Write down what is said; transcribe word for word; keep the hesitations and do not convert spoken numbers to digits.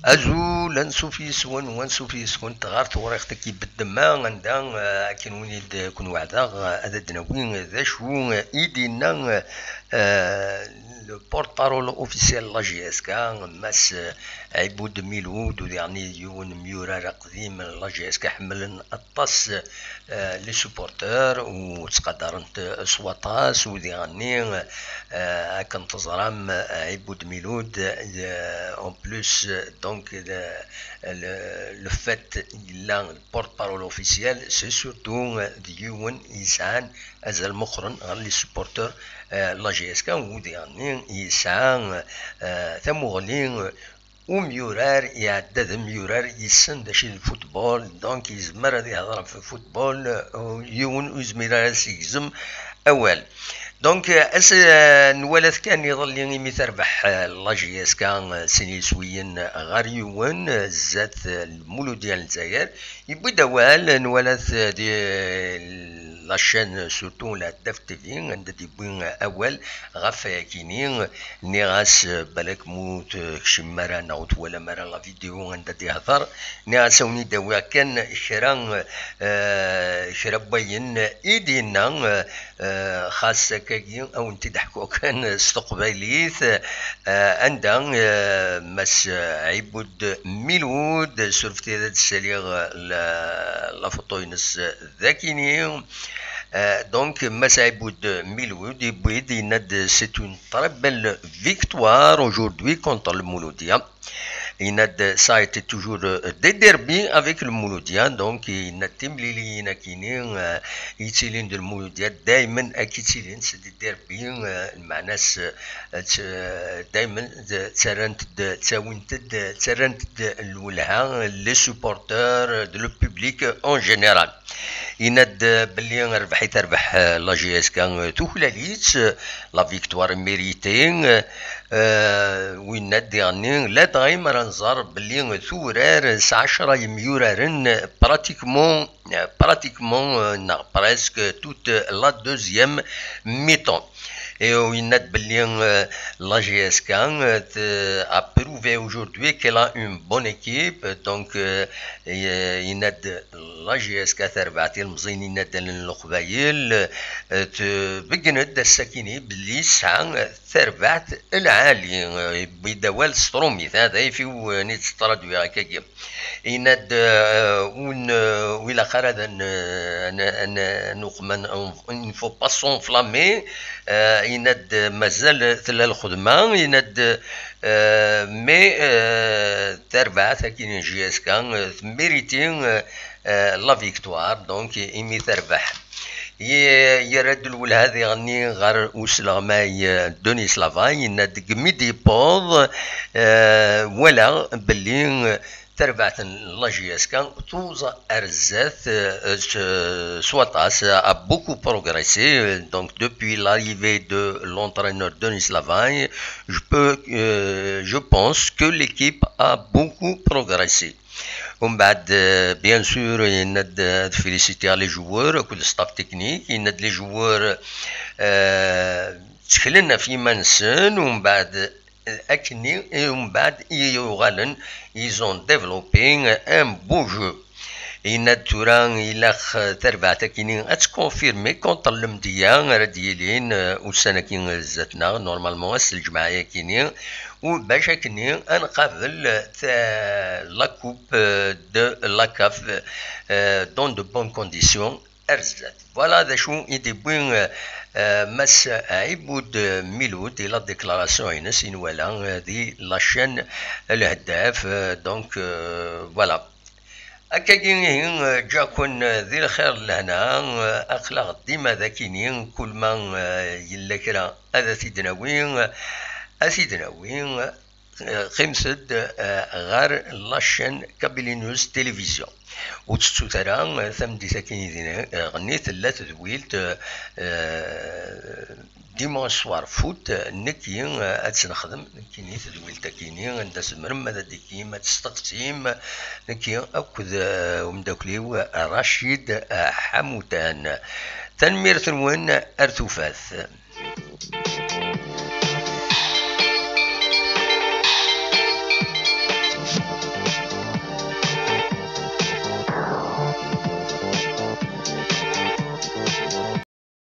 Azul, ansuf yes-wen, u ansuf yes-kent ɣer tewriqt-agi n ddemma, anda, eh, akken win i d-ken-weɛdeɣ, eh, ad d-nawi d acu, eh, i d-yenna, eh, le porte-parole officiel n la J S K, Mass, eh, Ɛibud Milud, u diɣen yiwen n yimyurar aqdim n la J S K, ḥemmlen aṭas, eh, les supporters, u ttqadaren-t s waṭas, u diɣen, eh, akken teẓram, eh, Ɛibud Milud, eh, en plus, eh, donc, eh, le, le fait yella porte-parole officiel, c'est surtout, eh, d yiwen yesɛan azal meqqren ɣer les supporters, eh, la J S K, u diɣen yesɛa, eh, tamuɣli, eh, umyurar iɛedda d amyurar yessen d acu d lfutbol, donc yezmer ad ihder ɣef lfutbol, eh, yiwen ur yezmir ara ad s-yegzem awal. Donc, eh, as, eh, nwala-t kan iḍelli imi terbeḥ, eh, la J S K, eh, sin yiswiyen ɣer yiwen, eh, zdat, eh, Lmuludya n Lezzayer. Yewwi-d awal, nwala-t, eh, di, eh, la chaîne, surtout la Daf T V, anda d-yewwi, eh, awal ɣef wayakini. Nniɣ-as, eh, balak mu tekcim ara neɣ ur twalam ara la vidéo anda d-ihder, nniɣ-as a wen-id-awiɣ kan kra, eh, kra n wayen i d-yenna, eh, eh, xas akkagi a wen-t-id-ḥkuɣ kan s teqbaylit, eh, anda, eh, Mass Ɛibud Milud, surfet-iyi ad d-ssaliɣ, eh, la, la photo-ines d akini. Eh, donc, Mass Ɛibud Milud, yewwi-d, yenna-d, c'est une très belle victoire aujourd'hui contre le Mouloudia. Yenna-d, ça a été toujours, euh, des derbies avec le Mouloudia, donc yenna-d timliliyin akini, euh, yettilin d Lmuludya, daymen ad k-yettilin, c'est des derbies, euh, lmeɛna-s, euh, tt-, euh, daymen d-, ttarrant-d, ttawint-d, ttarrant-d lwelha, les supporters, de le public en général. Yenna-d belli rrbeḥ i terbeḥ, eh, la J S K, eh, tuklal-itt, eh, la victoire méritée, eh, eh, u yenna-d diɣenni, ladɣa mi ara nẓer belli turar s ɛecra yemyuraren, eh, pratiquement, eh, pratiquement, eh, neɣ presque toute la deuxième mi-temps. Et, euh, yenna-d belli, euh, la J S K, euh, t-, a prouvé aujourd'hui qu'elle a une bonne équipe. Donc, euh, et, euh, yenna-d la J S K terbeḥ tilmeẓyin n yinaddalen n Leqbayel, euh, tbeggnet-d ass-akini belli tesɛa, euh, tarbaɛt lɛali, euh, yewwi-d awal s trumit, ha, d ayf-iw, euh, i tt-traduiɣ akkagi. Yenna-d, euh, ur n-, ur ilaq ara ad n-, n-, n-, nuqmen, il ne faut pas s'enflammer. Euh, yenna-d mazal tella lxedma, yenna-d, euh, mais, euh, tarbaɛt akkin n J S K, euh, tmériti, euh, euh, la victoire, donc imi terbeḥ. Ye-, yerra-d lwelha diɣenni ɣer usleɣmay, euh, Denis Lavay, yenna-d deg mi d-yewweḍ, euh, walaɣ belli, euh, tarbaɛt n la J S K tuẓ ar zdat, euh, s, s waṭas, a beaucoup progressé. Donc, depuis l'arrivée de l'entraîneur Denis Lavay, je peux, euh, je pense que l'équipe a beaucoup progressé. Umbeɛd, euh, bien sûr, yenna-d ad féliciter les joueurs akked staff technique, yenna-d les joueurs, euh, tteklen ɣef yiman-nsen, umbeɛd, euh, akkenni, umbeɛd i yuɣalen, ils ont développé un beau jeu. Yenna-d tura ilaq, euh, tarbaɛt akkenni ad tconfirmer contre Lemdeyya ara d-yilin, euh, ussan-agi zdat-neɣ, normalement ass n lǧemɛa-yakini, u bac akkenni ad nqabel, euh, ta-, la coupe, euh, de la CAF, euh, dans de bonnes conditions. Ar zdat. Voilà d acu i d-iwwi, euh, euh, Mass Ɛibud Milud di la déclaration-ines i nwala, euh, di la chaîne Lheddaf, euh, donc, euh, voilà. Akkagi ihi, euh, ǧǧaɣ-ken, euh, di lxir d lehna, euh, aql-aɣ dima d akini, kul ma, euh, yella kra ad t-id-nawi, euh, ad t-id-nawi, euh, eh, qqimet-d, eh, ɣer la chaîne Kabylie News Télévision. Ur tettut ara, eh, tameddit akkin i din, eh, ɣenni tella tedwilt, eh, eh, Dimanche Soir Foot, eh, nekki, eh, ad tt-nexdem, nekkini tedwilt akkin-nni, anda tzemrem ad d-tikim, ad testeqsim, nekki akked, eh, umeddakel-iw, eh, Racid, eh, Ḥamutan. Tanemmirt-nwen, ar tufat.